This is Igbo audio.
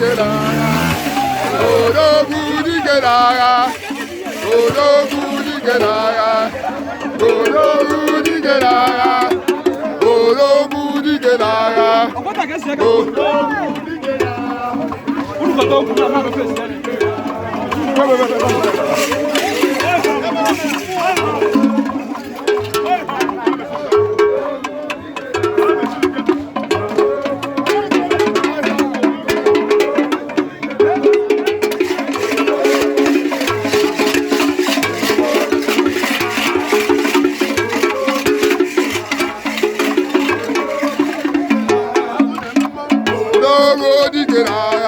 Dike n'agha. Odogwu dike n'agha. Odogwu dike n'agha. Odogwu dike n'agha. Odogwu dike n'agha. Ọkwata ka esi aka. Unu kọta okwu na mmadụ fesi. Wait, wait, wait, wait, wait. Odogwu dike n'agha.